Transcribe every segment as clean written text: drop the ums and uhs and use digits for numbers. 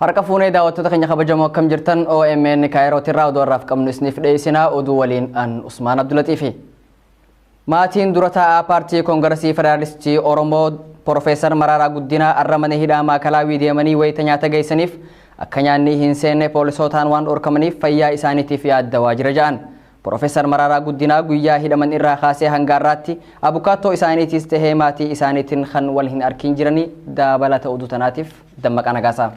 Harka fuunee daawwattoota keenya kabajamoo akkam jirtan OMN Kaayirootirraa oduu har'aaf qabnu isiniif dhiyeessinaa oduu waliin an Usmaan Abdulatiifi. Maatiin dura taa'aa paartii Koongiresii Federaalistii Oromoo Porofeesar Maraaraa Guddinaa har'a mana hidhaa Maakalaawii deemanii wayita nyaata geessaniif akka nyaanni hin seenne poolisootaan waan dhorkamaniif fayyaa isaaniitiif yaaddawaa jira jedhan. Porofeesar Maraaraa Guddinaa guyyaa hidhaman irraa kaasee hanga har'aatti abukaattoo isaaniitiis tahee maatii isaaniitiin kan wal hin arkin jiranii dabalata oduu tanaatiif Dammaqaa Nagaasaa.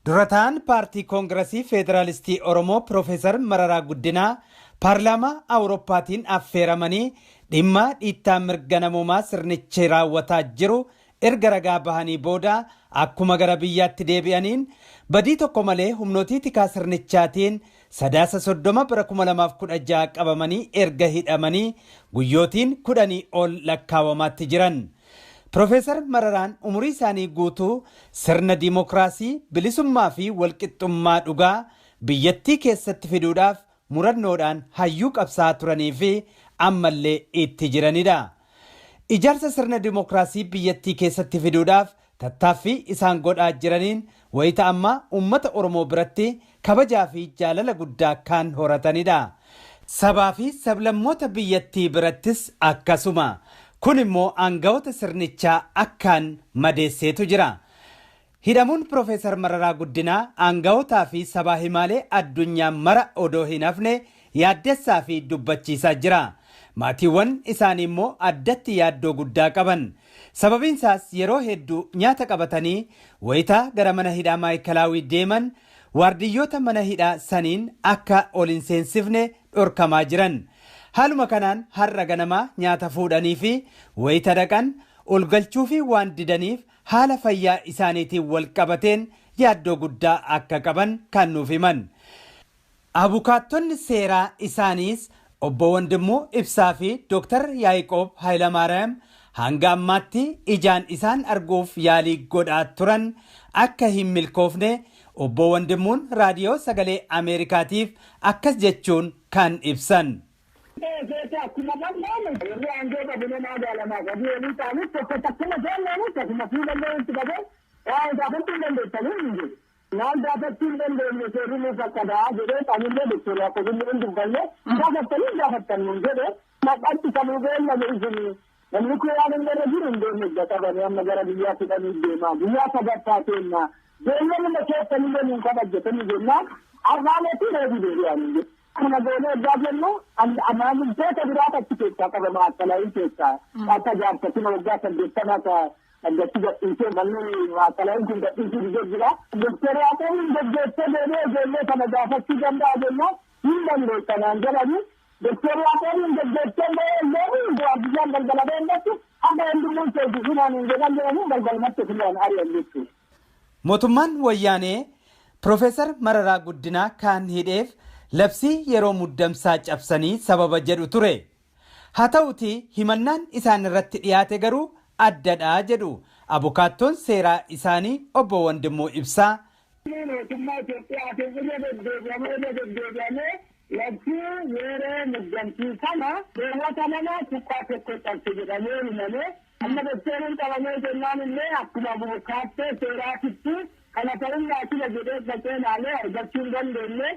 Durataan paartii Koongiresii Federaalistii Oromoo Piroofeesar Mararaa Guddinaa paarlaamaa Awurooppaatiin affeeramanii dhimma dhiittaa mirga namoomaa sirnichi raawwataa jiru erga ragaa bahanii booda akkuma gara biyyaatti deebi'aniin badii tokko malee humnootii tikaa sirnichaatiin sadaasa 30 bara 2016 qabamanii erga hidhamanii guyyootiin 10 ol lakkaawamaatti jiran. Piroofeesar Mararaan umurii isaanii guutuu sirna diimokiraasii bilisummaa fi walqixxummaa dhugaa biyyattii keessatti fiduudhaaf murannoodhaan hayyuu qabsaa turanii fi ammallee itti jiranidha. Ijaarsa sirna diimokiraasii biyyattii keessatti fiduudhaaf tattaaffii isaan godhaa jiraniin wayita ammaa uummata Oromoo biratti kabajaa fi jaalala guddaa kan horatanidha. Sabaa fi sablammoota biyyattii birattis akkasuma. Kun immoo aangawoota sirnichaa akkaan madeesseetu jira. Hidhamuun Piroofeesar Mararaa Guddinaa aangawootaa fi sabaa himaalee addunyaa mara odoo hin hafne yaaddessaa fi dubbachiisaa jira. Maatiiwwan isaanii immoo addatti yaaddoo guddaa qaban. Sababiin isaas yeroo hedduu nyaata qabatanii wayitaa gara mana hidhaa Maayikalaawii deeman waardiyyoota mana hidhaa saniin akka ol hin seensifne dhorkamaa jiran. Haaluma kanaan har'a ganamaa nyaata fuudhanii fi wayita dhaqan ol galchuu fi waan didaniif haala fayyaa isaaniitiin wal qabateen yaaddoo guddaa akka qaban kan nuuf himan. Abukaattonni seeraa isaaniis obbo Wandimmoo Ibsaa fi Dooktar Yaa'iqoob Hayilamaariyaam hanga ammaatti ijaan isaan arguuf yaalii godhaa turan akka hin milkoofne obbo Wandimmuun raadiyoo sagalee Ameerikaatiif akkas jechuun kan ibsan. Akkuma bal'aame warri aangoo qabu nama agaalamaa qabu walii ta'anis tokko takkuma seennaanis akkuma fuulallee itti qabee waan gaafachuu hin dandeessanii hin jiru. Waan gaafachuu hin dandeenye seerri nuuf akkadaa jedhee anillee doktor Yaaqoobillee hin dubbanne gaafattanii gaafattan nuun jedhe maqatti kanuu beellame isinii namni kun waan hin irra jiru hin deemne qabanii amma gara biyyaa fidhanii deemaa guyyaa sadaffaa keenya beellamuma keessanillee nuun kabajjatanii jennaan arraaneetii reebii deebi'anii jedhu. Kana goonee ergaa jennu maamiltoota biraatu achi keessaa qaba maakalaayii keessaa akka jaarsatina waggaa 80 ka addatti gadhiisee manni maakalaayiin kun gadhiisuu didee jira. Doktor Yaaqoobiin geggeessee deemee ijoollee kana gaafachuu danda'a jennaan hin dandeessanaan jedhanii Doktor Yaaqoobiin geggeessee illee waardiyyaan balbala beellatti akka hundummaan seetu hinaan hin jedhan jedhanii balbalumatti ofirraan ari'an jechuudha. Mootummaan Wayyaanee Piroofeesar Mararaa Guddinaa kan hidheef labsii yeroo muddamsaa cabsanii sababa jedhu ture. Haa ta'utii himannaan isaan irratti dhiyaate garuu addadha jedhu abukaattoon seeraa isaanii obbo Wandimmoo Ibsaa. Mootummaa Itoophiyaatiin irra deddeebi'amee irra deddeebi'amee labsii yeroo muddamsii sana keewwata 2.1 cabse jedhamee himamee amma doktoriin qabamee jennaan illee akkuma abukaattoo seeraatitti kana ta'uun sila jedhee dhaqee ilaalee argachuu hin dandeenye.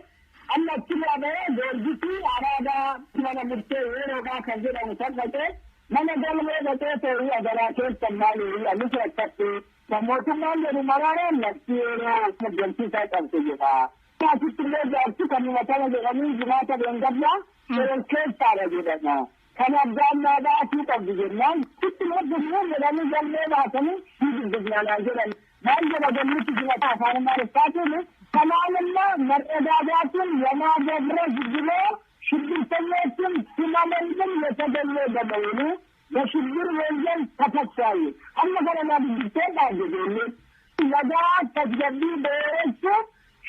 Amma achirraa ba'ee Goorgisii Araadaa mana murtee yeroodhaa kan jedhamu san dhaqee mana galmee dhaqee ta'uu agaraa keessan maali anis rakkadhe kan mootummaan jedhu maraaraan labsii yeroo muddamsiisaa qabse jedha. Asitti illee jaarsi kan himatama jedhanii jimaata beengaddaa shororkeessaadha jedhama. Kan abbaan naa baasuu qabdu jennaan sitti dubbisnuu jedhanii galmee baasanii ni dubbisnaan jedhan. Maal jedha galmichi jimata afaan Amaariffaatiin ሰላምና መረጋጋትን ለማደፍረስ ብሎ ሽብርተኞችን ሲመለምል የተገኘ በመሆኑ በሽብር ወንጀል ተከሳይ አመከረና ድግቴ ባገኘ ነጋ ተስገቢ በወረሱ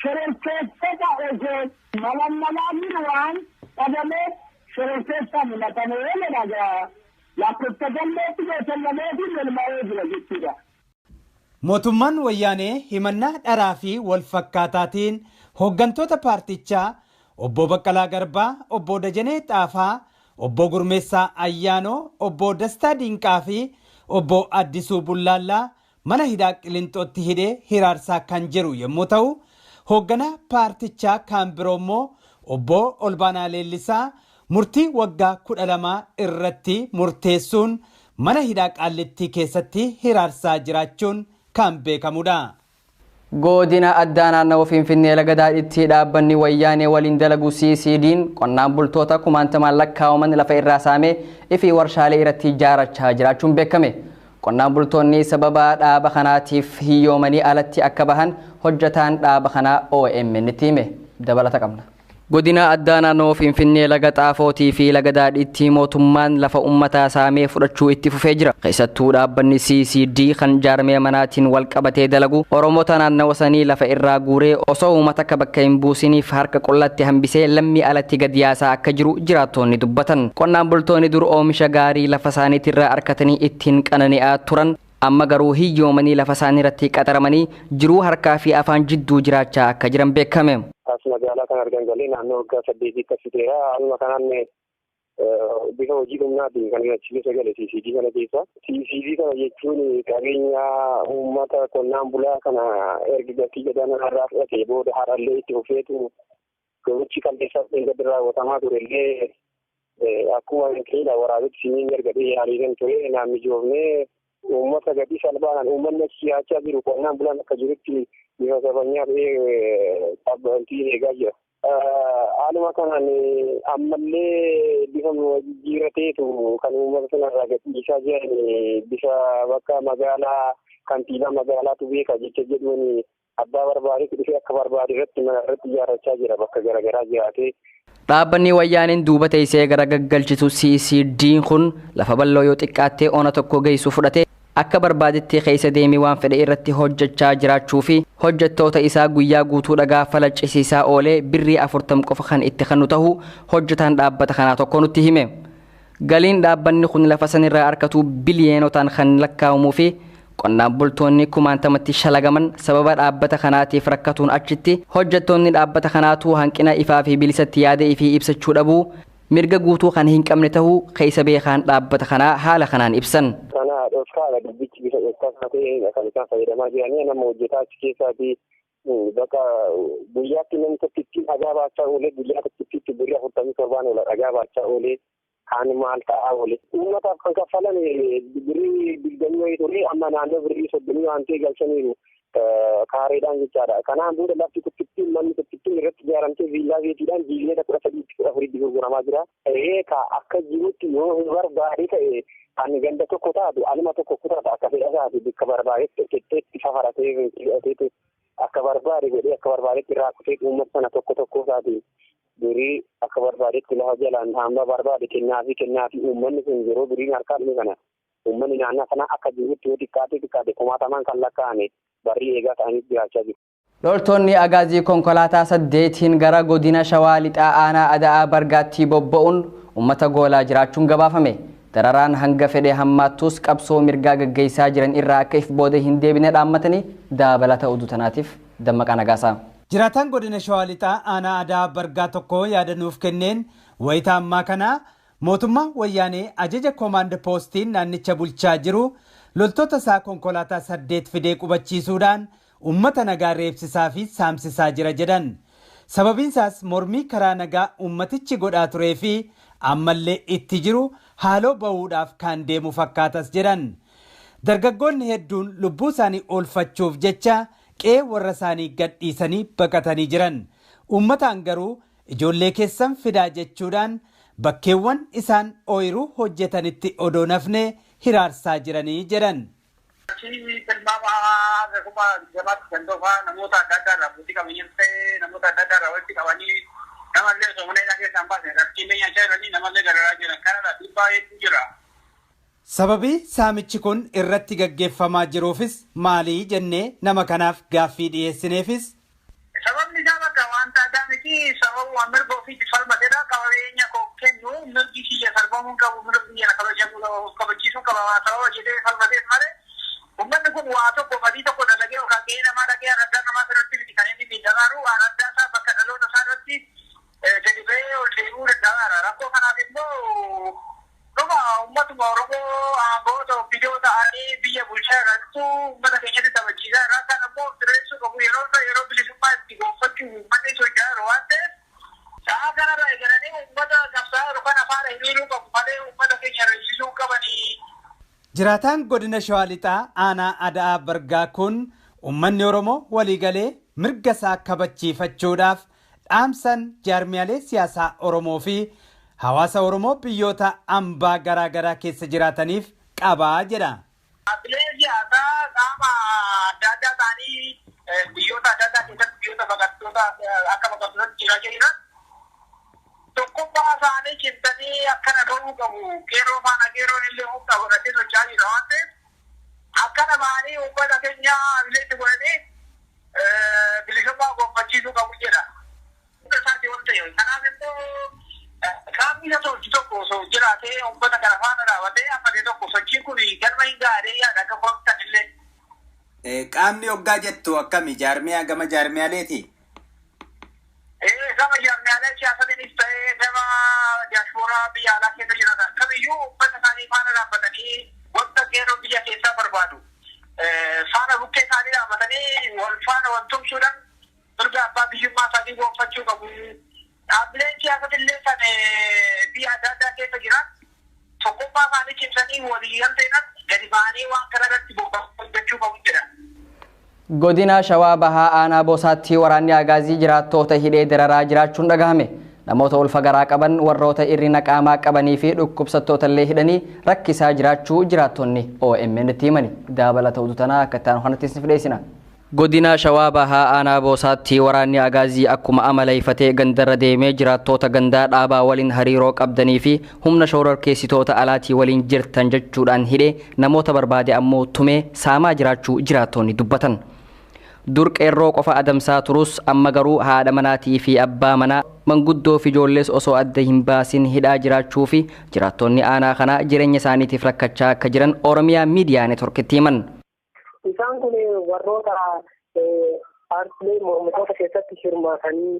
ሽርኬሰታ ኦሴ Malammalaa jiru waan dhabamee shororkeessaan himatamee jedha lakkoofsa galmeetti beekamamee fi galmaa'ee jira jechuudha. Mootummaan wayyaanee himannaa dharaa fi walfakkaataatiin hooggantoota paartichaa obbo Baqqalaa Garbaa, obbo Dajanee Xaafaa, obbo Gurmeessaa Ayyaanoo, obbo Dastaa Dinqaa fi obbo Addisuu Bullaallaa mana hidhaa Qilinxootti hidhee hiraarsaa kan jiru yommuu ta'u, hoogganaa paartichaa kan biroo immoo obbo Olbaanaa Leellisaa murtii waggaa 12 irratti murteessuun mana hidhaa Qaallittii keessatti hiraarsaa jiraachuun kan beekamudha. Godina addaa naannawaa Finfinnee laga daadhiitti dhaabbanni wayyaanee waliin dalagu CCD'n qonnaan bultoota kumaantamaan lakkaa'aman lafa irraa saamee fi warshaalee irratti ijaarrachaa jiraachuun beekame. Qonnaan bultoonni sababa dhaaba kanaatiif hiyyoomanii alatti akka bahan hojjetaan dhaaba kanaa OMN itti hime. Dabalata qabna. Godina addaa naannoo Finfinnee laga Xaafootii fi laga Daadhiitti mootummaan lafa uummataa saamee fudhachuu itti fufee jira. Keessattuu dhaabbanni CCD kan jaarmee manaatiin wal qabatee dalagu Oromoota naannawa sanii lafa irraa guuree osoo uummata akka bakka hin buusiniif harka qullatti hambisee lammii alatti gad yaasaa akka jiru jiraattonni dubbatan. Qonnaan bultoonni dur oomisha gaarii lafa isaaniitirraa argatanii ittiin qanani'aa turan amma garuu hiyyoomanii lafa isaanii irratti qaxaramanii jiruu harkaa fi afaan jidduu jiraachaa akka jiran beekame. As magaalaa kan argan galee naannoo waggaa 8 akkasiteera. Haaluma kanaan bifa hojii humnaatiin kan achi keessa gale CCD kana keessa. CCD kana jechuun qabeenya uummata qonnaan bulaa kana erga gatii gadaanaa irraa fudhatee booda har'allee itti fufeetu gochi qalbeessaaf gadi raawwatamaa turellee akkuma hin waraabetti siniin argatee yaalii kan ture naamni joofnee uummata gatii salphaadhaan uummanni achi si'aachaa jiru qonnaan bulaan akka jirutti bifa sabanyaa ta'ee qabbantiin eegaa jira. Haaluma kanaan ammallee bifa jijjiirateetu kan uummata sanarraa gadhiisaa jiran bifa bakka magaalaa kantiibaa magaalaatu beeka jecha jedhuun abbaa barbaadetti dhufee akka barbaade irratti mana irratti ijaarrachaa jira bakka garaagaraa jiraatee. Dhaabbanni wayyaaniin duuba teessee gara gaggalchitu CCD kun lafa bal'oo yoo xiqqaattee ona tokko geessu fudhate akka barbaadetti keessa deemee waan fedhe irratti hojjechaa jiraachuu fi hojjettoota isaa guyyaa guutuu dhagaa falaccisiisaa oolee birrii 40 qofa kan itti kennu ta'uu hojjetaan dhaabbata kanaa tokko nutti hime. Galiin dhaabbanni kun lafa sanirraa argatu biliyoonotaan kan lakkaa'amuu fi qonnaan bultoonni kumaantamatti shalagaman sababa dhaabbata kanaatiif rakkatuun achitti hojjettoonni dhaabbata kanaatu hanqina ifaa fi bilisatti yaada ifii ibsachuu dhabuu mirga guutuu kan hin qabne ta'uu keessa beekaan dhaabbata kanaa haala kanaan ibsan. Kana dhoskaadha dubbichi bifa dhoskaa ta'e kan isaan fayyadamaa jiranii nama hojjetaa achi keessaati bakka guyyaatti namni tokkitti dhagaa baachaa oolee guyyaa tokkitti birrii 47 oola dhagaa baachaa oolee kaan maal ta'aa oole. Uummataaf kan kaffalan birrii 20 wayii ture amma naannoo birrii 30 waan ta'e galchaniiru kaareedhaan jechaadha. Kanaan booda lafti tokkittiin manni tokkittiin irratti ijaaramtee viillaa beetiidhaan biiliyoona 13 14 gurguramaa jira. Akka jirutti yoo hin barbaade ta'e kan ganda tokko taatu aluma tokko kutaata akka fedha isaati bakka barbaadetti qixxeetti safaratee hidhateetu akka barbaade godhee akka barbaadetti irraa kutee uummata sana tokko tokko isaatiin birrii akka barbaadetti lafa jalaan hamba barbaade kennaa fi uummanni sun yeroo birriin harkaa dhume kana uummanni naannoo sana akka jirutti yoo xiqqaate kumaatamaan kan lakkaa'ame barrii eegaa ta'anii jiraachaa jiru. Loltoonni agaazii konkolaataa 8 gara godina Shawaa Lixaa aanaa Ada'aa Bargaatti bobba'uun uummata goolaa jiraachuun gabaafame. Dararaan hanga fedhe hammaattus qabsoo mirgaa gaggeessaa jiran irraa akka if booda hin deebine dhaammatanii dabalata oduu tanaatiif Dammaqaa Nagaasaa. Jiraataan godina Shawaa Lixaa aanaa Ada'aa Bargaa tokko yaadanuuf kenneen wayitaa ammaa kana mootummaa wayyaanee ajaja koomaand poostiin naannicha bulchaa jiru loltoota isaa konkolaataa 8 fidee qubachiisuudhaan uummata nagaa reebsisaa fi saamsisaa jira jedhan. Sababiin isaas mormii karaa nagaa uummatichi godhaa turee fi ammallee itti jiru haaloo bahuudhaaf kan deemu fakkaatas jedhan. Dargaggoonni hedduun lubbuu isaanii oolfachuuf jecha qe'ee warra isaanii gadhiisanii baqatanii jiran. Uummataan garuu ijoollee keessan fidaa jechuudhaan bakkeewwan isaan ooyiruu hojjetanitti odoo nafne hiraarsaa jiranii jedhan. Tilmaama kuma gabaatti dandofaa namoota adda addaa irraa abbootii qabeenyas ta'ee namoota adda addaa irraa walitti qabanii namallee osoo mana hidhaa keessaa hin baasne rakkiilee nyaachaa jiranii namallee dararaa jiran kanadha dhiibbaa hedduu jira. Sababii saamichi kun irratti gaggeeffamaa jiruufis maalii jennee nama kanaaf gaaffii dhiyeessineefis. Sababni isaa bakka wanta addaa miti sababa Nama mirga ofiitti falmateedha. Qabeenya koo kennu mirgi kiyya sarbamuu qabu, mirgi kiyya kabachiisuu qaba sababa jedhee falmateef malee uummanni kun waa tokko badii tokko dalagee yookaan qe'ee namaa dhaqee araddaa namaa sirriitti miti kan inni miidhamaaru araddaa isaa bakka dhaloota isaa irratti gadi ba'ee ol deebi'uu danda'aara. Rakkoo kanaaf immoo dhuma uummatuma Oromoo aangoota obbidoo ta'anii biyya bulchaa jirantu uummata keenyatti taphachiisaa jira. Kan ammoo sirreessuu qabu yeroo yeroo bilisummaa itti gonfachuu uummanni socho'aa jiru waan ta'eef sa'a kanarraa eegalanii uummata qabsaa'aa jiru kana faana hiriiruu qabu malee uummata keenya reessisuu qabanii. Jiraataan godina Shawaa Lixaa aanaa Ada'aa Bargaa kun uummanni Oromoo waliigalee mirga isaa kabachiifachuudhaaf dhaamsan jaarmiyaalee siyaasaa Oromoo fi hawaasa Oromoo biyyoota ambaa garaa garaa keessa jiraataniif qabaa jedha. Dhaabbileen siyaasaa qaama adda addaa ta'anii biyyoota adda addaa keessatti biyyoota baqattoota akka baqattootatti jiraachaa jiran tokkummaa isaanii cimsanii akkana ta'uu qabu. Qeerroo faana qeerroon illee humna godhatee socho'aa jira waan ta'eef akkana ba'anii uummata keenya bileetti godhatee bilisummaa gonfachiisuu qabu jedha. Hunda isaati waan ta'eef kanaaf immoo qaamni isa tolchu tokko osoo jiraatee uummata kana faana dhaabatee ammatee tokko sochiin kun galma hin gaadhee yaada akka gonfatan illee. Qaamni hoggaa jettu akkami jaarmiyaa gama jaarmiyaaleeti? Gama jaarmiyaalee siyaasatiinis ta'ee gama diyaaspooraa biyya alaa keessa jiraatan kamiyyuu uummata isaanii faana dhaabbatanii wanta qeerroo biyya keessaa barbaadu. Faana bukkee isaanii dhaabbatanii wal faana wal tumsuudhaan mirga abbaa biyyummaa isaanii gonfachuu qabu. Dhaabbileen siyaasatillee kan biyya adda addaa keessa jiran tokkummaa isaanii cimsanii walii galteedhaan gadi ba'anii waan kana irratti bobba'uu qabu jedha. Godina Shawaa Bahaa aanaa Boosaatti waraanni Agaazii jiraattoota hidhee dararaa jiraachuun dhagahame. Namoota ulfa garaa qaban, warroota hirrina qaamaa qabanii fi dhukkubsattoota illee hidhanii rakkisaa jiraachuu jiraattonni OMN itti himani. Dabalata oduu tanaa akka itti aanu kanatti isiniif dhiyeessina. Godina Shawaa Bahaa aanaa Boosaatti waraanni Agaazii akkuma amaleeffatee gandarra deemee jiraattoota gandaa dhaabaa waliin hariiroo qabdanii fi humna shororkeessitoota alaatii waliin jirtan jechuudhaan hidhee namoota barbaade ammoo tumee saamaa jiraachuu jiraattonni dubbatan. Dur qeerroo qofa adamsaa turus amma garuu haadha manaatii fi abbaa manaa manguddoo fi ijoollees osoo adda hin baasin hidhaa jiraachuu fi jiraattonni aanaa kanaa jireenya isaaniitiif rakkachaa akka jiran Oromiyaa Miidiyaa Neetworkitti himan. Isaan kun warroota paartiilee mormitoota keessatti hirmaatanii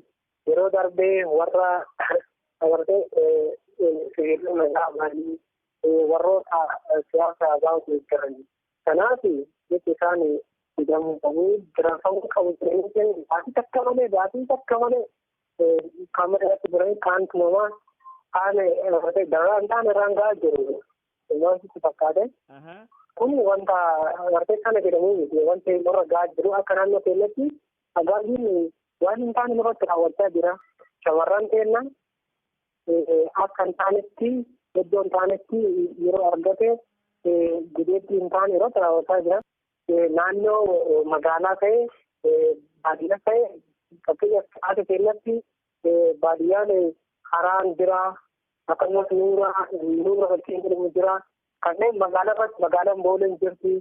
yeroo darbee warra agartee sibiilota nagaa ba'anii warroota siyaasa baa'u jiran. Kanaaf jechi isaan hidhamuu qabu, jiraafamuu qabu jedhanii baatii takka malee qaama irratti biranii kaan tumamaa kaan dararaa hin taane irraan gahaa jiru. Waan sitti fakkaate. Kun wanta agartee kana jedhamuu miti wanta nurra gahaa jiru akka naannoo keenyatti agaaziin waan hin taane nurratti raawwachaa jira. Shamarran keenya akka hin taanetti iddoo hin taanetti yeroo argate gudeetti hin taane irratti raawwachaa jira. Naannoo magaalaa ta'e baadiyyaa ta'e fakkeenyaaf haati keenyatti baadiyyaan karaan jira akkasumas nuura fakkiin jedhamu jira. Kanneen magaalaa irratti magaalaan booleen jirti.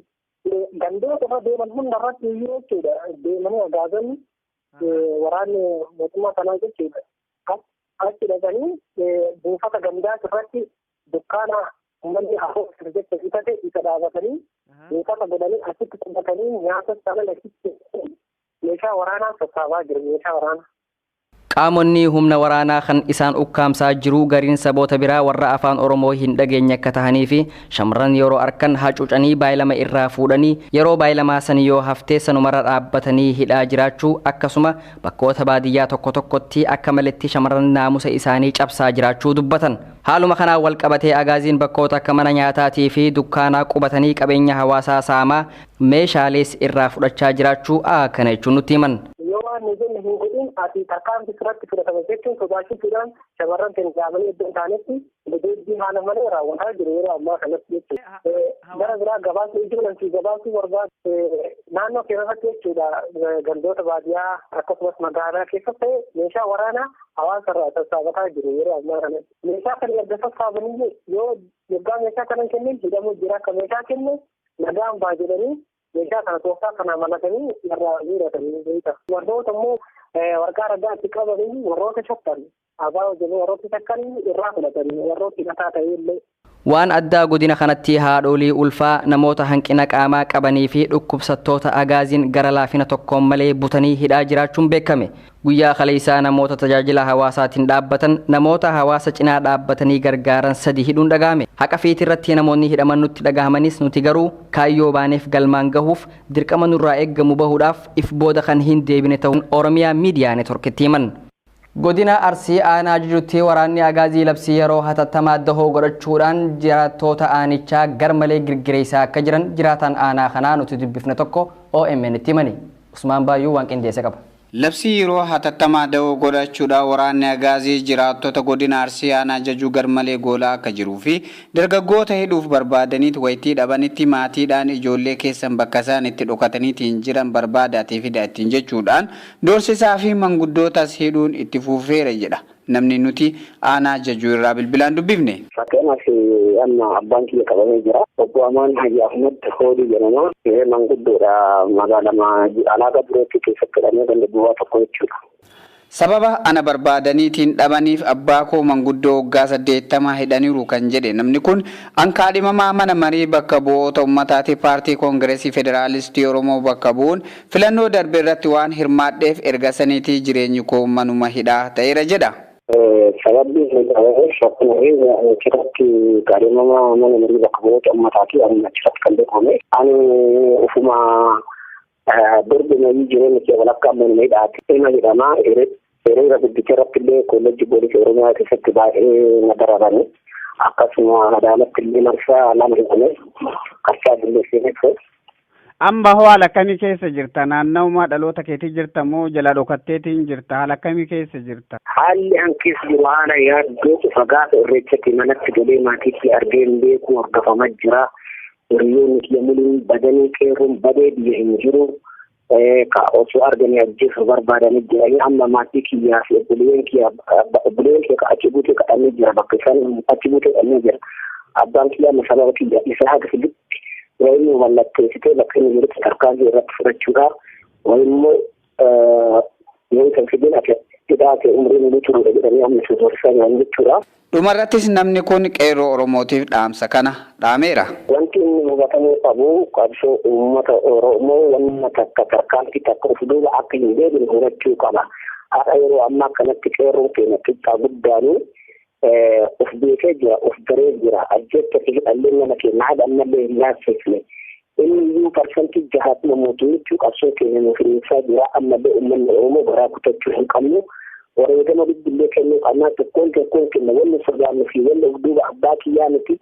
Gandoota irra deeman hunda irratti iyyuu jechuudha. Deemanii agaazonni waraanni mootummaa kanaa jechuudha. Achi dhaqanii buufata gandaa irratti dukkaana uummanni afur jecha bitate isa dhaabatanii buufata godhanii achitti qubatanii nyaata sana achitti meeshaa waraanaa sassaabaa jiru meeshaa waraanaa. Qaamonni humna waraanaa kan isaan ukkaamsaa jiru gariin saboota biraa warra afaan Oromoo hin dhageenye akka tahanii fi shamarran yeroo arkan hacuucanii baay'ilama irraa fuudhanii yeroo baay'ilamaa san yoo haftee sanumarra dhaabbatanii hidhaa jiraachuu akkasuma bakkoota baadiyyaa tokko tokkotti akka maletti shamarran naamusa isaanii cabsaa jiraachuu dubbatan. Haaluma kanaan wal qabatee agaaziin bakkoota akka mana nyaataatii fi dukkaanaa qubatanii qabeenya hawaasaa saamaa meeshaalees irraa fudhachaa jiraachuu akkana jechuun nutti himan. Waan nu jenne hin godhin ati tarkaanfii sirratti fudhatama jechuun sodaachisuudhaan shamarran keenya jaamanii iddoo hin taanetti gudeeddii haala malee raawwataa jiru yeroo ammaa kanatti jechuudha. Gara biraa gabaasni ijoolleen fi gabaasni barbaadu naannoo keessatti jechuudha gandoota baadiyyaa akkasumas magaalaa keessatti ta'e meeshaa waraanaa hawaasa irraa sassaabataa jiru yeroo ammaa kanatti. Meeshaa kana erga sassaabanii yoo yoggaa meeshaa kana kennin hidhamuu jira akka meeshaa kenne nagaan baa jedhanii Meeshaa kana tooftaa kana malatanii irraa guuratanii beekta. Warroota immoo waraqaa ragaa itti qabanii warroota shakkan abaa hojjenuu warroota shakkan irraa fudhatanii warroota hidhataa ta'e illee. Waan addaa godina kanatti haadholii ulfaa, namoota hanqina qaamaa qabanii fi dhukkubsattoota agaaziin gara laafina tokkoon malee butanii hidhaa jiraachuun beekame. Guyyaa kaleessaa namoota tajaajila hawaasaatiin dhaabbatan, namoota hawaasa cinaa dhaabbatanii gargaaran sadi hidhuun dhagahame. Haqa fiitirratti namoonni hidhaman nutti dhagahamanis, nuti garuu kaayyoo baaneef galmaan gahuuf dirqama nurraa eeggamu bahuudhaaf if booda kan hin deebine ta'uun Oromiyaa Miidiyaa Neetworkitti himan. Godina Arsii aanaa Jujutti waraanni agaazii labsii yeroo hatattamaa dahoo godhachuudhaan jiraattoota aanichaa garmalee girgireessaa akka jiran jiraataan aanaa kanaa nuti dubbifne tokko OMN itti himani. Usmaan Baayyuu waan qindeesse qaba. Labsii yeroo hatattamaa dahoo godhachuudhaan waraanni agaazii jiraattota godina Arsii aanaa Jajuu garmalee goolaa akka jiruu fi dargaggoota hidhuuf barbaadaniit wayitii dhabanitti maatiidhaan ijoollee keessan bakka isaan itti dhokataniitiin jiran barbaadaatii fida ittiin jechuudhaan doorsisaa fi manguddootas hidhuun itti fufeera jedha namni nuti aanaa Jajuu irraa bilbilaan dubbifne. Fakkeenyaaf amma abbaan kiyya qabamee jira. Obbo Amaan Haji Ahmed Hoodii jedhama. Manguddoodha magaalaa alaabaa birootti keessatti hidhamee ganda duwwaa tokko jechuudha. Sababa ana barbaadaniitiin dhabaniif abbaa koo manguddoo waggaa 80 hidhaniiru kan jedhe namni kun, an kaadhimamaa mana marii bakka bu'oota uummataati paartii Koongireesii Federaalistii Oromoo bakka bu'uun filannoo darbe irratti waan hirmaadheef erga saniitii jireenyi koo manuma hidhaa ta'eera jedha. Sababni inni qabameef akkuma achirratti kaadhimamaa mana marii bakka bu'oota uummataati amma achirratti kan beekame. Ani ufuma dorgomayii jireenya kee walakkaa manuma hidhaati. Ilma jedhama hiriira guddicha irratti illee kolleejjii poolisii Oromiyaa keessatti baay'ee na dararani. Akkasuma Adaamatti illee marsaa lama hidhame qarsaa illee seenee ture. Amma hoo haala akkamii keessa jirta? Naannawuma dhaloota keetii jirta moo jala dhokatteetiin jirta? Haala akkamii keessa jirta? Haalli an keessa jiru haala yaaddoo cufa gaafa irreechatti manatti galee maatiitti argee hin beeku, hordofamaa jira. Hiriyoonni kiyya muliin badanii, qeerroon badee biyya hin jiru. Ka osoo arganii ajjeesuu barbaadanii jiranii amma maatii kiyyaa fi obboleeyyan kiyya ka achi buutee kadhannee jira, bakka isaan achi buutee kadhannee jira. Abbaan kiyya amma sababa kiyya isa haga fidutti wayimmoo mallatteessitee bakka inni jirutti tarkaanfii irratti fudhachuudha. Wayimmoo yoo isa fidin ati hidhaa kee umriin ni turuudha jedhanii amma isa doorsisaa jiran jechuudha. Dhumarrattis namni kun qeerroo Oromootiif dhaamsa kana dhaameera. Wanti inni hubatamuu qabu qabsoo uummata Oromoo wanna takka tarkaanfii takka of duuba akka hin deebine hubachuu qaba. Har'a yeroo ammaa kanatti qeerroon keenya xiqqaa guddaanii of beekee jira, of baree jira. Ajjecha fi hidhallee nama keenya haga ammallee hin laaffifne. Inni iyyuu 60% mootummichuu qabsoo keenya nuuf hiriirsaa jira. Ammallee uummanni Oromoo garaa kutachuu hin qabnu. Wareegama bibbillee kennuu qabnaa, tokkoon tokkoon kenna wanni sodaannu fi wanni of duuba abbaa kiyyaa miti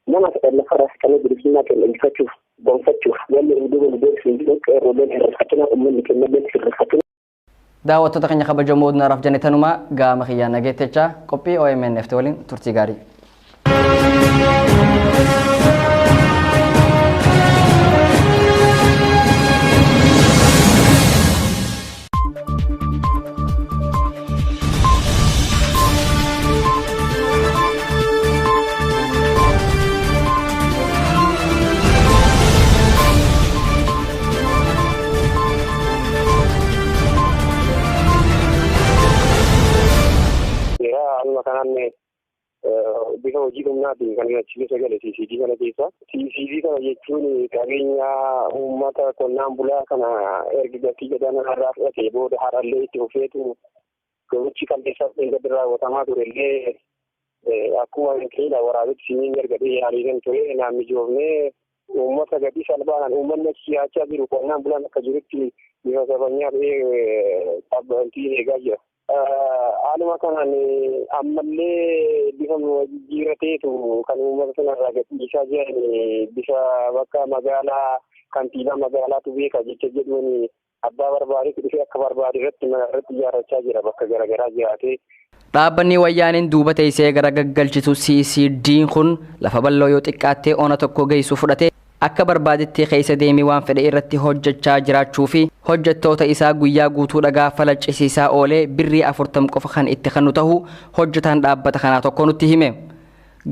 nama fedhan lafarraa fixanii bilisummaa keenya injifachuuf gonfachuuf wanni of duuba nu deebisu hin jiru. Qeerrooleen hirrifatina, uummanni kennalleen hirrifatina. Daawwattoota keenya kabajamoo, naaraaf jennetanumaa gaama kiyyaan nageettechaa qophii OMN FT waliin turtii gaarii. Haaluma kanaan bifa hojii humnaatiin kan achi keessa gale CCD kana keessa. CCD kana jechuun qabeenya uummata qonnaan bulaa kana erga gatii gadaanaa irraa fudhatee booda har'allee itti fufeetu gochi qalbeessaaf gadi raawwatamaa turellee akkuma keela waraabetti siniin erga hariiran ture naan mijoofnee uummata gadi salphaadhaan uummanni achi si'aachaa jiru qonnaan bulaan akka jirutti bifa sabanyaa ta'ee qabbantii eegaa jira. Haaluma kanaan ammallee bifa jijjiirateetu kan uummata sanarraa gadhiisaa jiran bifa bakka magaalaa kantiibaa magaalaatu beeka jecha jedhuun abbaa barbaadetti dhufee akka barbaade irratti mana irratti ijaarrachaa jira bakka garaagaraa jiraatee. Dhaabbanni wayyaaniin duuba teessee gara gaggalchitu CCD'n kun lafa bal'oo yoo xiqqaattee ona tokko geessu fudhatee akka barbaadetti keessa deemee waan fedhe irratti hojjechaa jiraachuu fi hojjettoota isaa guyyaa guutuu dhagaa falaccisiisaa oolee birrii 40 qofa kan itti kennu ta'uu hojjetaan dhaabbata kanaa tokko nutti hime.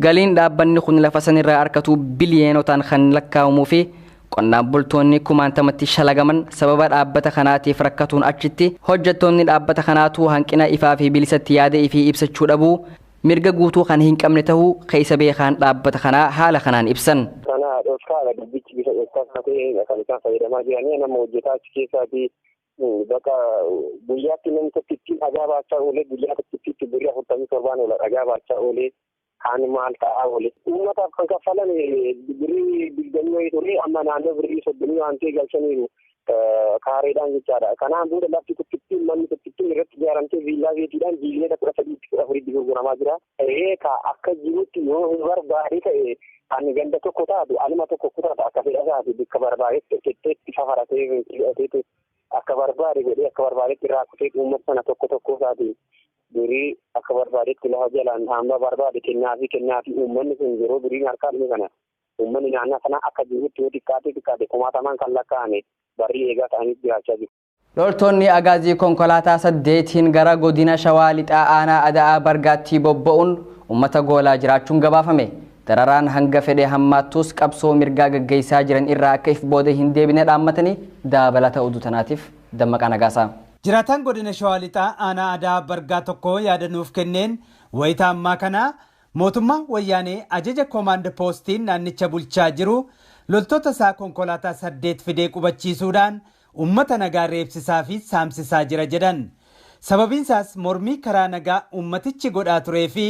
Galiin dhaabbanni kun lafa sanirraa argatu biliyoonotaan kan lakkaa'amuu fi Qonnaan bultoonni kumaantamatti shalagaman sababa dhaabbata kanaatiif rakkatuun achitti hojjettoonni dhaabbata kanaatu hanqina ifaa fi bilisatti yaada ifii ibsachuu dhabuu mirga guutuu kan hin qabne ta'uu keessa beekaan dhaabbata kanaa haala kanaan ibsan. Kana dhoskaadha dubbichi bifa dhoskaa ta'e kan isaan fayyadamaa jiranii nama hojjetaa achi keessaati bakka guyyaatti namni tokkittiin dhagaa baachaa oolee guyyaa tokkittiitti birrii 47 oola dhagaa baachaa oolee kaan maal ta'aa oole. Uummataaf kan kaffalan birrii 20 wayii ture amma naannoo birrii 30 waan ta'e galchaniiru kaareedhaan jechaadha. Kanaan booda lafti tokkittiin manni tokkittiin irratti ijaaramtee viillaa beetiidhaan biiliyoona 13 14 gurguramaa jira. Akka jirutti yoo hin barbaade ta'e kan ganda tokko taatu alma tokko kutaata akka fedha isaati bakka barbaadetti qixxeetti safaratee hidhateetu akka barbaade godhee akka barbaadetti irraa kutee uummata sana tokko tokko isaati durii akka barbaadetti lafa jalaan hamba barbaade kennaafi uummanni sun yeroo duriin harkaa dhume kana uummanni naannoo sana akka jirutti yoo xiqqaate kumaatamaan kan lakkaa'ame barrii eegaa ta'anii jiraachaa jiru. Loltoonni agaazii konkolaataa 8 gara godina Shawaa Lixaa aanaa Ada'aa Bargaatti bobba'uun uummata goolaa jiraachuun gabaafame. Dararaan hanga fedhe hammaattus qabsoo mirgaa gaggeessaa jiran irraa akka if booda hin deebine dhaammatanii dabalata oduu tanaatiif Dammaqaa Nagaasaa. Jiraataan godina Shawaa Lixaa aanaa Ada'aa Bargaa tokko yaadanuuf kenneen wayita ammaa kana mootummaa wayyaanee ajaja koomaand poostiin naannicha bulchaa jiru loltoota isaa konkolaataa 8 fidee qubachiisuudhaan uummata nagaa reebsisaa fi saamsisaa jira jedhan. Sababiin isaas mormii karaa nagaa uummatichi godhaa turee fi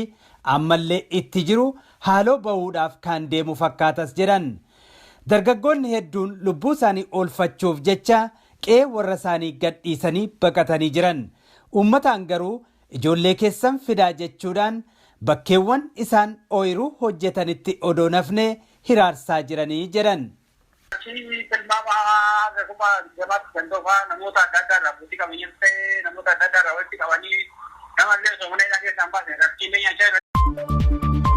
ammallee itti jiru haaloo bahuudhaaf kan deemu fakkaatas jedhan. Dargaggoonni hedduun lubbuu isaanii oolfachuuf jecha qe'ee warra isaanii gadhiisanii baqatanii jiran. Uummataan garuu ijoollee keessan fidaa jechuudhaan bakkeewwan isaan ooyiruu hojjetanitti odoo nafne hiraarsaa jiranii jedhan. Tilmaama akkuma gabaatti kan ta'u namoota adda addaa irraa abbootii qabeenyaa ta'e namoota adda addaa irraa walitti qabanii namallee osoo mana hidhaa keessaa hin baasne rakkiilee nyaachaa jiran.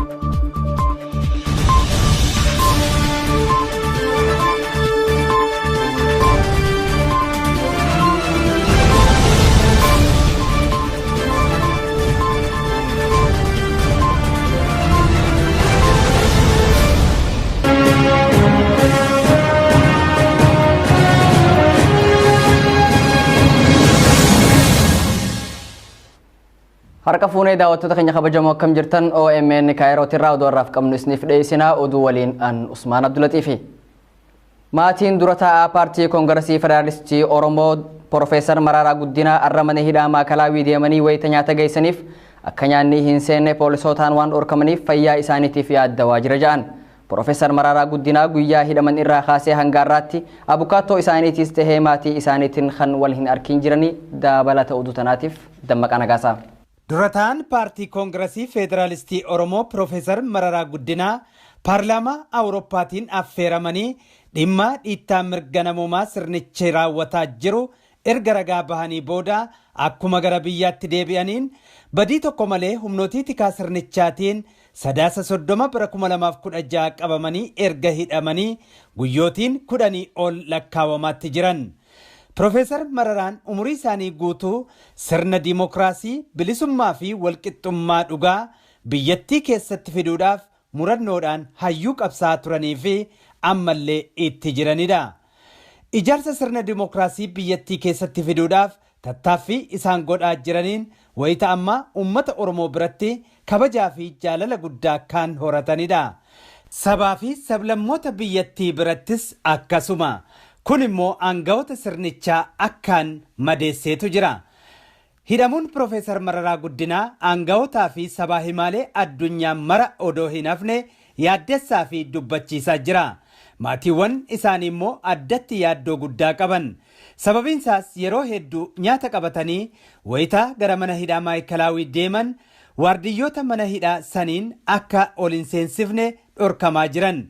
Harka fuunee daawwattoota keenya kabajamoo akkam jirtan OMN Kaayirootti irraa oduu har'aaf qabnu isiniif dhiyeessinaa oduu waliin an Usmaan Abdulatiifi. Maatiin dura taa'aa paartii Koongiresii Federaalistii Oromoo Profeesar Mararaa Guddinaa har'a mana hidhaa Maakalaawii deemanii wayita nyaata geessaniif akka nyaanni hin seenne poolisootaan waan dhorkamaniif fayyaa isaaniitiif yaaddawaa jira jedhan. Profeesar Mararaa Guddinaa guyyaa hidhaman irraa kaasee hanga har'aatti abukaattoo isaaniitiis tahee maatii isaaniitiin kan wal hin arkin jiranii dabalata oduu tanaatiif Dammaqaa Nagaasaa. Durataan paartii Koongiresii Federaalistii Oromoo Profeesar Mararaa Guddinaa paarlaamaa Awurooppaatiin affeeramanii dhimma dhiittaa mirga namoomaa sirnichi raawwataa jiru erga ragaa bahanii booda akkuma gara biyyaatti deebi'aniin badii tokko malee humnootii tikaa sirnichaatiin 30 bara 2016 qabamanii erga hidhamanii guyyootiin 10 ol lakkaawamaatti jiran. Profeesar Mararaan umurii isaanii guutuu sirna diimokiraasii bilisummaa fi walqixxummaa dhugaa biyyattii keessatti fiduudhaaf murannoodhaan hayyuu qabsaa turanii fi ammallee itti jiranidha. Ijaarsa sirna diimokiraasii biyyattii keessatti fiduudhaaf tattaaffii isaan godhaa jiraniin wayita ammaa uummata Oromoo biratti kabajaa fi jaalala guddaa kan horatanidha. Sabaa fi sablammoota biyyattii birattis akkasuma. Kun immoo aangawoota sirnichaa akkaan madeesseetu jira. Hidhamuun Profeesar Mararaa Guddinaa aangawootaa fi sabaa himaalee addunyaa mara odoo hin hafne yaaddessaa fi dubbachiisaa jira. Maatiiwwan isaanii immoo addatti yaaddoo guddaa qaban. Sababiin isaas yeroo hedduu nyaata qabatanii wayitaa gara mana hidhaa Maayikalaawii deeman waardiyyoota mana hidhaa saniin akka ol hin seensifne dhorkamaa jiran.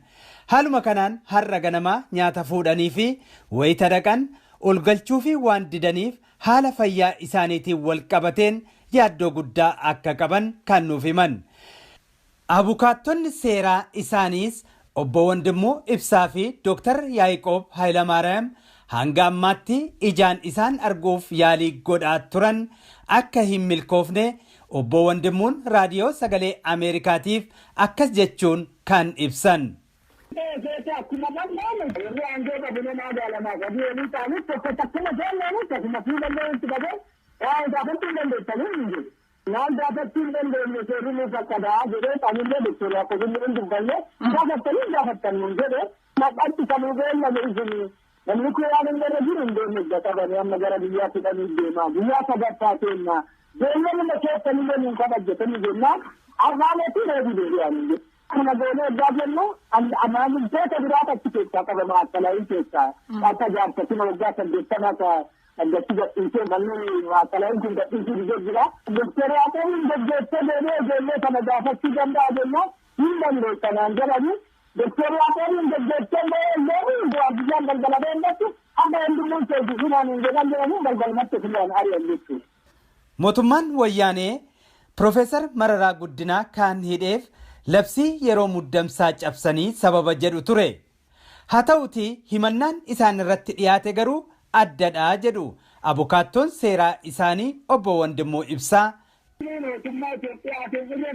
Haaluma kanaan har'a ganamaa nyaata fuudhanii fi wayita dhaqan ol galchuu fi waan didaniif haala fayyaa isaaniitiin wal qabateen yaaddoo guddaa akka qaban kan nuuf himan. Abukaattonni seeraa isaaniis obbo Wandimmoo Ibsaa fi Dooktar Yaa'iqoob Hayilamaariyaam hanga ammaatti ijaan isaan arguuf yaalii godhaa turan akka hin milkoofne obbo Wandimmuun raadiyoo sagalee Ameerikaatiif akkas jechuun kan ibsan. Akkuma bal'aan warri aangoo qabu nama gaalamaa qabu walii ta'anii tokko takkuma seennaan takkuma fuulallee itti qabee waa gaafachuu hin dandeessanii hin jiru. Waan gaafachuu hin dandeenye seerri nu fakkaata jedhee anillee doktor Yaaqoob hin dubbanne gaafattanii gaafattan nun jedhe maqaatti kan beellame isin namni kun waan hin gara jiru hin deemne qabanii amma gara biyyaa fidanii deemaa guyyaa sadaffaa keenya beellamuma keessanillee nuun kabajjatanii jennaan arraaneetti reebi deebi'anii jedhu. Kana goonee ergaa jennu maamiltoota biraatu achi keessaa qabama akkalaayii keessaa akka jaarsatina waggaa 80 ka aggatti gadhiisee manni akkalaayiin kun gadhiisuu didee jira. Doktor Yaaqoobiin gaggeessee deemee ijoollee kana gaafachuu danda'a jennaan hin dandeessanaan jedhanii Doktor Yaaqoobiin gaggeessee illee waardiyyaan galgala beellatti akka hundumuu seensisuudhaan hin jedhan jedhanii galgalmatti filan ari'an jechuudha. Mootummaan Wayyaanee Piroofeesar Mararaa Guddinaa kan hidheef labsii yeroo muddamsaa cabsanii sababa jedhu ture. Haa ta'utii himannaan isaan irratti dhiyaate garuu addadha jedhu abukaattoon seeraa isaanii obbo Wandimmoo Ibsaa. Mootummaa Itoophiyaatiin irra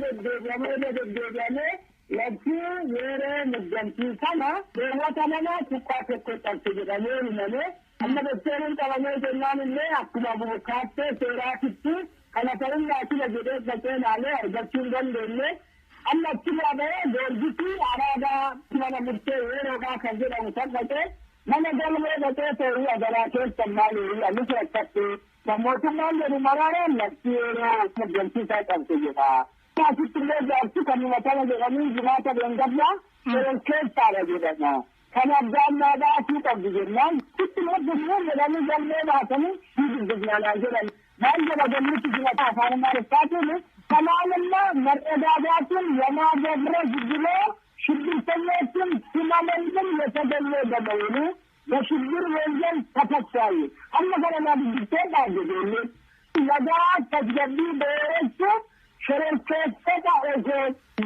deddeebi'amee labsii yeroo muddamsii kana keewwata 2.1 cabse jedhamee himamee amma doktoriin qabamee jennaan illee akkuma abukaattoo seeraatitti kana ta'uun kila jedhee dhaqee ilaalee argachuu hin dandeenye. Amma achirraa bahee Goorgisii Araadaa mana murtee yeroodhaa kan jedhamu san dhaqee mana galmee dhaqee toorii agaraa keessan maal horii anis rakkate kan mootummaan jedhu maraaraan labsii yeroo muddamsiisaa cabse jedha. Asitti illee jaarsi kan himatama jedhanii jimaata beengaddaa shororkeessaadha jedhama. Kan abbaan baasuu qabdu jennaan sitti dubbisnee jedhanii galmee baasanii ni dubbisnaa jedhan. Maal jedha galmichi jimata afaan Amaariffaatiin ሰላምና መረጋጋትን የማደፍረስ ብሎ ሽብርተኞችን ሲመለምል የተገኘ በመሆኑ በሽብር ወንጀል ተከሳይ አመሰለና ድርጅቴን ባገደሉ ለጋ ተስገቢ በወረሱ ሽርርኬሰ ኦሶ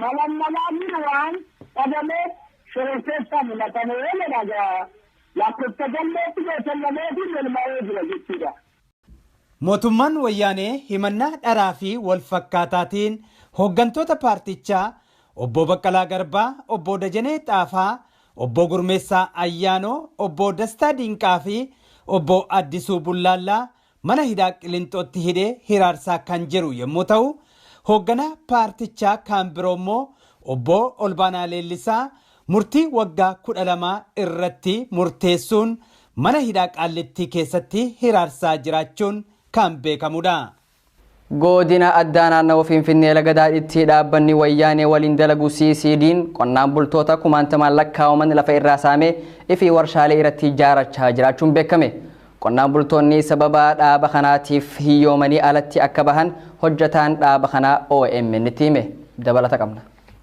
መለመላሚን ዋን ቀደሜ ሽርርኬሳ ሚመተነ ለዳጋ lakkoofsa galmeetti galmaa'ee jira jechuudha. Mootummaan Wayyaanee himannaa dharaa fi wal fakkaataatiin hooggantoota paartichaa obbo Baqqalaa Garbaa, obbo Dajanee Xaafaa, obbo Gurmeessaa Ayyaanoo, obbo Dastaa Diinqaa fi obbo Addisuu Bullaallaa mana hidhaa Qilinxootti hidhee hiraarsaa kan jiru yommuu ta'u, hoogganaa paartichaa kan biroo immoo obbo Olbaanaa Leellisaa murtii waggaa 12 irratti murteessuun mana hidhaa Qaallittii keessatti hiraarsaa jiraachuun kan beekamudha. Godina addaa naannawaa Finfinnee laga daadhiitti dhaabbanni Wayyaanee waliin dalagu CCD'n qonnaan bultoota kumaantamaan lakkaa'aman lafa irraa saamee fi warshaalee irratti ijaarrachaa jiraachuun beekame. Qonnaan bultoonni sababa dhaaba kanaatiif hiyyoomanii alatti akka bahan hojjetaan dhaaba kanaa OMN tti hime. Dabalata qabna.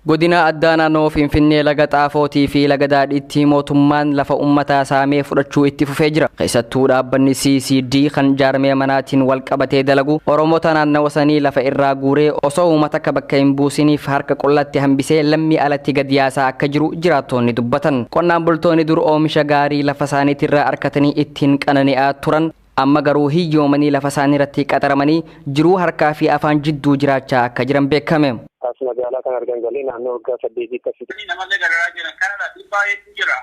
Godina addaa naannoo Finfinnee laga Xaafootii fi laga Daadhiitti mootummaan lafa uummataa saamee fudhachuu itti fufee jira. Keessattuu dhaabbanni CCD kan jaarmee manaatiin wal qabatee dalagu Oromoota naannawa sanii lafa irraa guuree osoo uummata akka bakka hin buusiniif harka qullatti hambisee lammii alatti gad yaasaa akka jiru jiraattonni dubbatan. Qonnaan bultoonni dur oomisha gaarii lafa isaaniitirraa argatanii ittiin qanani'aa turan amma garuu hiyyoomanii lafa isaanii irratti qaxaramanii jiruu harkaa fi afaan jidduu jiraachaa akka jiran beekame. As magaalaa kan argan galee naannoo waggaa 8 akkasitti. Namallee garaagaraa jiran kanadha dhiibbaa hedduu jira.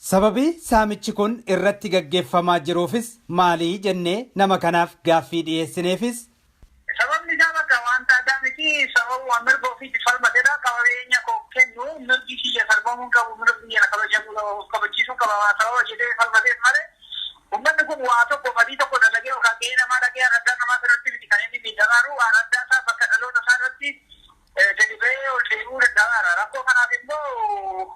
Sababii saamichi kun irratti gaggeeffamaa jiruufis maalii jennee nama kanaaf gaaffii dhiyeessineefis. Sababni isaa bakka wanta addaa miti sababa mirga ofiitti falmateedha. Qabeenya koo kennu mirgi kiyya sarbamuu qabu mirgi kiyya kabachiisuu qaba sababa jedhee falmateef malee uummanni kun waa tokko badii tokko dalagee yookaan gahee namaa dhagee addaa namaa irratti miti kan inni miidhamaaru waan addaa isaa bakka dhaloota isaa irratti gadi ba'ee ol deebi'uu danda'aara. Rakkoo kanaaf immoo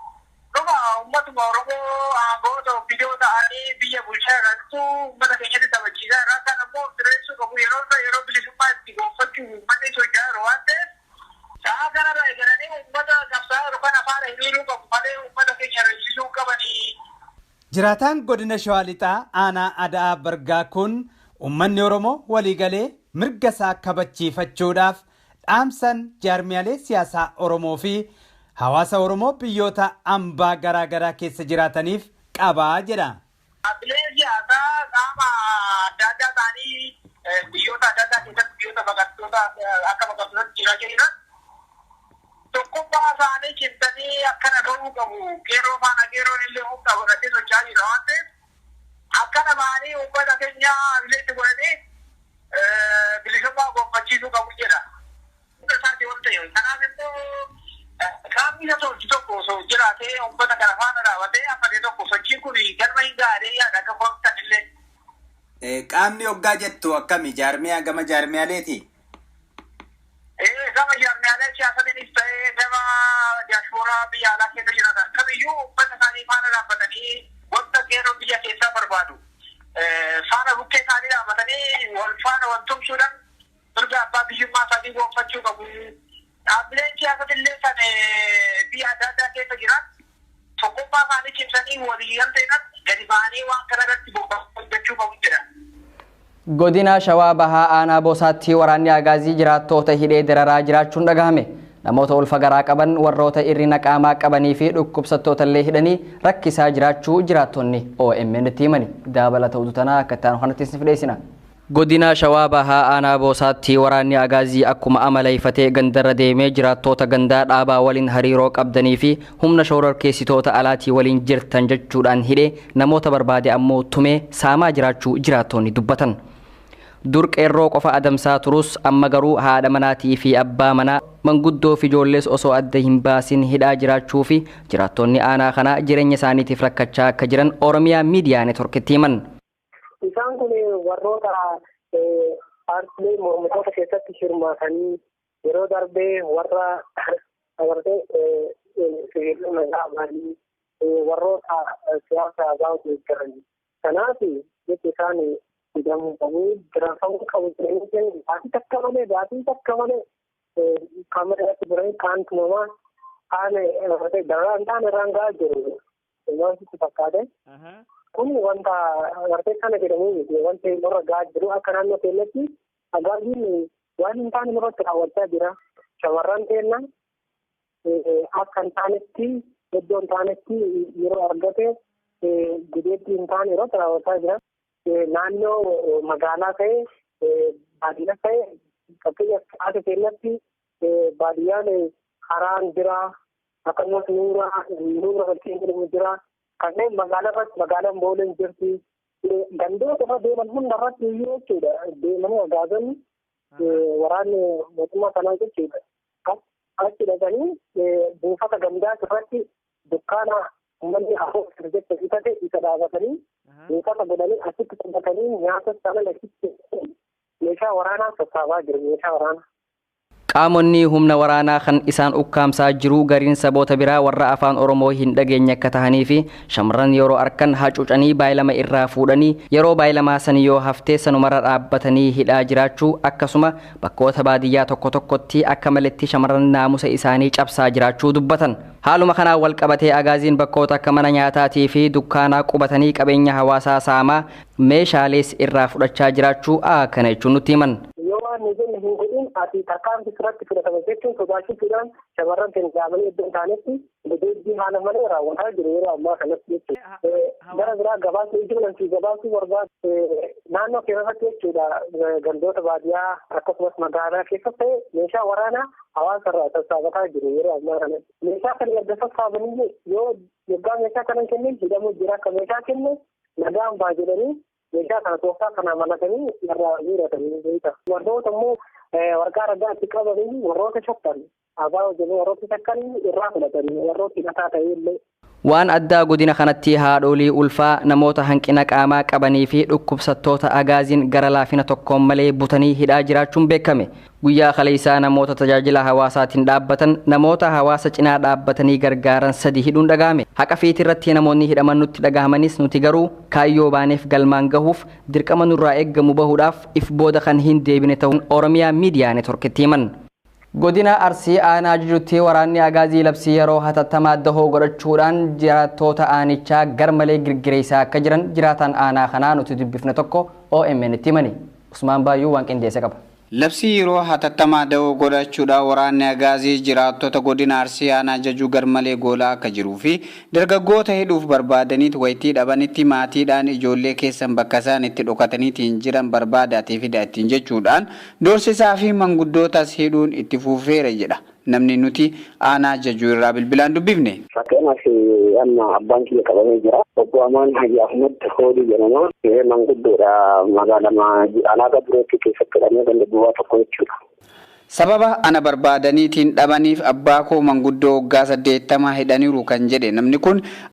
dhuma uummatuma Oromoo aangoota obbidoo ta'anii biyya bulchaa jirantu uummata keenyatti taphachiisaa jira. Kan immoo sirreessuu qabu yeroo yeroo bilisummaa itti gonfachuu uummanni socho'aa jiru waan ta'eef sa'a kanarraa eegalanii uummata qabsaa'aa jiru kan afaan hiriiruu qabu malee uummata keenya reessisuu qabanii. Jiraataan godina Shawaa Lixaa aanaa Ada'aa Bargaa kun uummanni Oromoo waliigalee mirga isaa kabachiifachuudhaaf dhaamsan jaarmiyaalee siyaasaa Oromoo fi hawaasa Oromoo biyyoota hambaa garaagaraa keessa jiraataniif qabaa jedha. Dhaabbileen siyaasaa qaama adda addaa ta'anii biyyoota adda addaa keessatti biyyoota baqattoota akka baqattootatti jiraachaa jiran. Tokkummaa Tokkummaa isaanii cimsanii akkana ta'uu qabu. Qeerroo faana qeerroon illee humna godhatee socho'aa jira waan ta'eef akkana ba'anii uummata keenya bileetti godhanii bilisummaa gonfachiisuu qabu jedha. Hunda isaati waan ta'eef. Kanaaf immoo qaamni isa tolchu tokko osoo jiraatee uummata kana faana dhaabatee ammatee tokko sochiin kun galma hin gaadhee yaada akka koomtan illee. Qaamni hoggaa jettu akkami jaarmiyaa gama jaarmiyaaleeti? Gama jaarmiyaalee siyaasatiinis ta'ee gama diyaaspooraa biyya alaa keessa jiraatan kamiyyuu uummata isaanii faana dhaabbatanii wanta qeerroo biyya keessaa barbaadu. Faana bukkee isaanii dhaabbatanii wal faana wal tumsuudhaan mirga abbaa biyyummaa isaanii gonfachuu qabu. Dhaabbileen siyaasatillee kan biyya adda addaa keessa jiran tokkummaa isaanii cimsanii walii galteedhaan gadi ba'anii waan kana irratti bobba'anii hojjechuu qabu jedha. Godina Shawaa Bahaa Aanaa Boosaatti waraanni Agaazii jiraattoota hidhee dararaa jiraachuun dhagahame. Namoota ulfa garaa qaban, warroota hirrina qaamaa qabanii fi dhukkubsattoota illee hidhanii rakkisaa jiraachuu jiraattonni OMN itti himani. Dabalata oduu tanaa akka itti aanu kanatti isin fidheessina. Godina Shawaa Bahaa Aanaa Boosaatti waraanni Agaazii akkuma amaleeffatee gandarra deemee jiraattoota gandaa dhaabaa waliin hariiroo qabdanii fi humna shororkeessitoota alaatii waliin jirtan jechuudhaan hidhee namoota barbaade ammoo tumee saamaa jiraachuu jiraattonni dubbatan. Dur qeerroo qofa adamsaa turus amma garuu haadha manaatii fi abbaa manaa manguddoo fi ijoollees osoo adda hin baasin hidhaa jiraachuu fi jiraattonni aanaa kanaa jireenya isaaniitiif rakkachaa akka jiran Oromiyaa Miidiyaa Neetworkitti himan. Isaan kun warroota paartiilee mormitoota keessatti hirmaatanii yeroo darbee warra agartee hiriirri nagaa ba'anii warroota siyaasa baa'u deeggaran. Kanaaf jechi isaan hidhamuu qabu, jiraafamuu qabu jedhanii baatii takka malee qaama irratti biranii kaan tumamaa kaan dararaa hin taane irraan gahaa jiru. Waan sitti fakkaate. Kun wanta agartee kana jedhamu miti wanti nurra gahaa jiru akka naannoo keenyatti agaaziin waan hin taane nurratti raawwachaa jira. Shamarran keenya akka hin taanetti iddoo hin taanetti yeroo argate gudeetti hin taane irratti raawwachaa jira. Naannoo magaalaa ta'e baadiyyaa ta'e fakkeenyaaf haati keenyatti baadiyyaan karaan jira akkasumas nuura fakkiin jedhamu jira. Kanneen magaalaa irratti magaalaan booleen jirti. Gandoota irra deeman hunda irratti iyyuu jechuudha. Deemanii agaazonni waraanni mootummaa kanaa jechuudha. Achi dhaqanii buufata gandaa irratti dukkaana uummanni afur jecha bitate isa dhaabatanii buufata godhanii achitti qubatanii nyaata sana achitti meeshaa waraanaa sassaabaa jiru meeshaa waraanaa. Qaamonni humna waraanaa kan isaan ukkaamsaa jiru gariin saboota biraa warra afaan Oromoo hin dhageenye akka tahanii fi shamarran yeroo arkan hacuucanii baay'ilama irraa fuudhanii yeroo baay'ilamaa san yoo haftee sanumarra dhaabbatanii hidhaa jiraachuu akkasuma bakkoota baadiyyaa tokko tokkotti akka maletti shamarran naamusa isaanii cabsaa jiraachuu dubbatan. Haaluma kanaan wal qabatee agaaziin bakkoota akka mana nyaataatii fi dukkaanaa qubatanii qabeenya hawaasaa saamaa meeshaalees irraa fudhachaa jiraachuu akkana jechuun nutti himan. Waan nu jenne hin godhin ati tarkaanfii sirratti fudhatama jechuun sodaachisuudhaan shamarran keenya dhaabanii iddoo hin taanetti gudeeddii haala malee raawwataa jiru yeroo ammaa kanatti jechuudha. Gara biraa gabaasni ijoolleen fi gabaasni barbaadu naannoo keessatti jechuudha gandoota baadiyyaa akkasumas magaalaa keessatti meeshaa waraanaa hawaasa irraa sassaabataa jiru yeroo ammaa kanatti. Meeshaa kana erga sassaabanii yoo yoggaa meeshaa kana kennin hidhamuu jira akka meeshaa kenne nagaan baa jedhanii meeshaa kana tooftaa kana malatanii irraa guuratanii beekta. Warroota immoo warqaa ragaa itti qabanii warroota shakkan abaa hojjetanii warroota shakkan irraa fudhatanii warroota hidhataa ta'e illee. Waan addaa godina kanatti haadholii ulfaa namoota hanqina qaamaa qabanii fi dhukkubsattoota agaaziin gara laafina tokkoon malee butanii hidhaa jiraachuun beekame. Guyyaa kaleessaa namoota tajaajila hawaasaatiin dhaabbatan namoota hawaasa cinaa dhaabbatanii gargaaran sadi hidhuun dhagahame. Haqa fiitirratti namoonni hidhaman nutti dhagahamanis nuti garuu kaayyoo baaneef galmaan gahuuf dirqama nurraa eeggamu bahuudhaaf if booda kan hin deebine ta'uun Oromiyaa Miidiyaa Neetworkitti himan. Godina Arsii Aanaa Jujutti waraanni Agaazii labsii yeroo hatattamaa dahoo godhachuudhaan jiraattoota aanichaa garmalee girgireessaa akka jiran jiraataan aanaa kanaa nuti dubbifne tokko OMN itti himani. Usmaan Baayyuu waan qindeesse qaba. Labsii yeroo hatattamaa dahoo godhachuudhaan waraanni Agaazii jiraattota godina Arsii Aanaa Jajuu garmalee goolaa akka jiruu fi dargaggoota hidhuuf barbaadaniit wayitii dhabanitti maatiidhaan ijoollee keessan bakka isaan itti dhokataniitiin jiran barbaadaatii fida ittiin jechuudhaan doorsisaa fi manguddootas hidhuun itti fufeera jedha. Namni nuti aanaa Jajuu irraa bilbilaan dubbifne. Fakkeenyaaf amma abbaan kiyya qabamee jira. Obbo Amaan Haji Ahmed Hoodii jedhama. Manguddoodha magaalaa Alaagaa Bireetti keessatti hidhamee ganda duwwaa 1 jechuudha. Sababa ana barbaadaniitiin dhabaniif abbaa koo manguddoo waggaa 80 hidhaniiru kan jedhe namni kun.